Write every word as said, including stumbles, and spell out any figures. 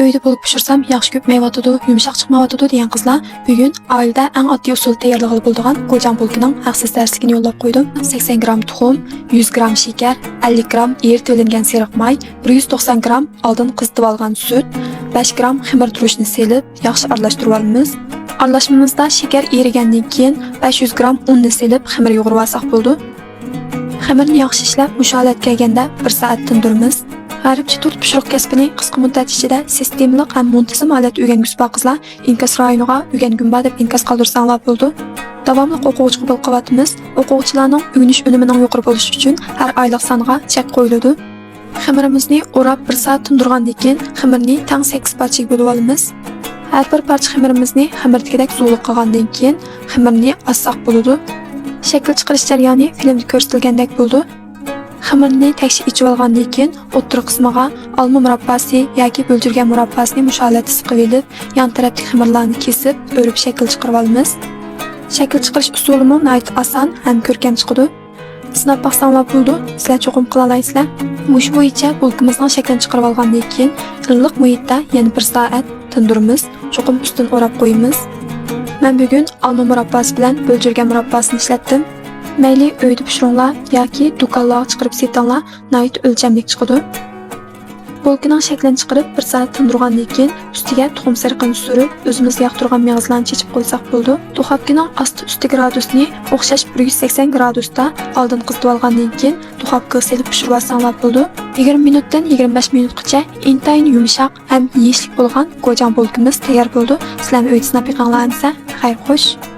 ئۆيدە بولكا پىشۇرسام ياخشى كۆپمەيۋاتىدۇ، يۇمشاق چىقمايۋاتىدۇ دېگەن قىزلار بۈگۈن ئائىلىدە ئەڭ ئاددىي ئۇسۇلدا تەييارلىغىلى بولىدىغان گوجاڭ بولكىنىڭ ھەقسىز دەرسلىكىنى يوللاپ قويدۇم. سەكسەن گرام تۇخۇم، يۈز گرام شېكەر، ئەللىك گرام ئېرىتىۋېلىنگەن سېرىق ماي، بىر يۈز توقسان گرام ئالدىن قىزىتىۋالغان سۈت، بەش گرام خېمىر تۇرۇچنى سېلىپ، ياخشى ئارىلاشتۇرۇۋالىمىز. ئارىلاشمىمىزدا شېكەر ئېرىگەندىن كېيىن، بەش يۈز گرام ئۇننى سېلىپ، خېمىر يۇغۇرۇۋالساق بولىدۇ. خېمىرنى ياخشى ئىشلەپ، مۇشۇ ھالەتكە كەلگەندە بىر سائەت تىندۇرىمىز. غەربچە تورت پىشۇرۇق كەسپىنى قىسقا مۇددەت ئىچىدە سىستېمىلىق ھەم مۇنتىزىم ھالەتتە ئۆگەنگۈسى بار قىزلار ئىنكاس رايونىغا «ئۆگەنگۈم بار» دەپ ئىنكاس قالدۇرساڭلار بولىدۇ. داۋاملىق ئوقۇغۇچى قوبۇل قىلىۋاتىمىز. ئوقۇغۇچىلارنىڭ ئۆگىنىش ئۈنۈمىنىڭ يۇقىرى بولۇشى ئۈچۈن ھەر ئايلىق سانغا چەك قويۇلىدۇ. خېمىرىمىزنى ئوراپ بىر سائەت تىندۇرغاندىن كېيىن، خېمىرنى تەڭ سەككىز پارچىگە بۆلۈۋالىمىز. ھەر بىر پارچە خېمىرىمىزنى خېمىردىكىدەك زۇۋلۇق قىلغاندىن كېيىن، خېمىرنى ئاسساق بولىدۇ. شەكىل چىقىرىش جەريانى فىلىمدە كۆرسىتىلگەندەك بولىدۇ. خېمىرنى تەكشى ئېچىۋالغاندىن كېيىن، ئوتتۇرا قىسمىغا ئالما مۇرابباسى ياكى بۆلجۈرگەن مۇرابباسىنى مۇشۇ ھالەتتە سىقىۋېلىپ، يان تەرەپتىكى خېمىرلارنى كېسىپ، ئۆرۈپ شەكىل چىقىرىۋالىمىز. شەكىل چىقىرىش ئۇسۇلىمۇ ناھايىتى ئاسان ھەم كۆركەم چىقىدۇ. سىناپ باقساڭلار بولىدۇ، سىلەر چوقۇم قىلالايسىلەر. مۇشۇ بويىچە بولكىمىزنىڭ شەكلىنى چىقىرىۋالغاندىن كېيىن، ئىللىق مۇھىتتا يەنە بىر سائەت تىندۇرىمىز، چوقۇم ئۈستىنى ئوراپ قويىمىز. مەن بۈگۈن ئالما مۇرابباسى بىلەن بۆلجۈرگەن مۇرابباسىنى ئىشلەتتىم. مەيلى ئۆيدە پىشۇرۇڭلار ياكى دۇكانلارغا چىقىرىپ سېتىڭلار، ناھايىتى ئۆلچەملىك چىقىدۇ. بولكىنىڭ شەكلىنى چىقىرىپ بىر سائەت تىندۇرغاندىن كېيىن، ئۈستىگە تۇخۇم سېرىقىنى سۈرۈپ، ئۆزىمىز ياقتۇرغان مېغىزلارنى چېچىپ قويساق بولىدۇ. دۇخوپكىنىڭ ئاستى ئۈستى گرادۇسىنى ئوخشاش بىر يۈز سەكسەن گرادۇستا ئالدىن قىزىتىۋالغاندىن كېيىن، دۇخوپكىغا سېلىپ پىشۇرۇۋالساڭلار بولىدۇ. يىگىرمە مىنۇتتىن يىگىرمە بەش مىنۇتقىچە ئىنتايىن يۇمشاق ھەم يېيىشلىك بولغان گوجاڭ بولكىمىز تەييار بولىدۇ. سىلەرمۇ ئۆيدە سىناپ بېقىڭلار ئەمىسە. خەير خوش.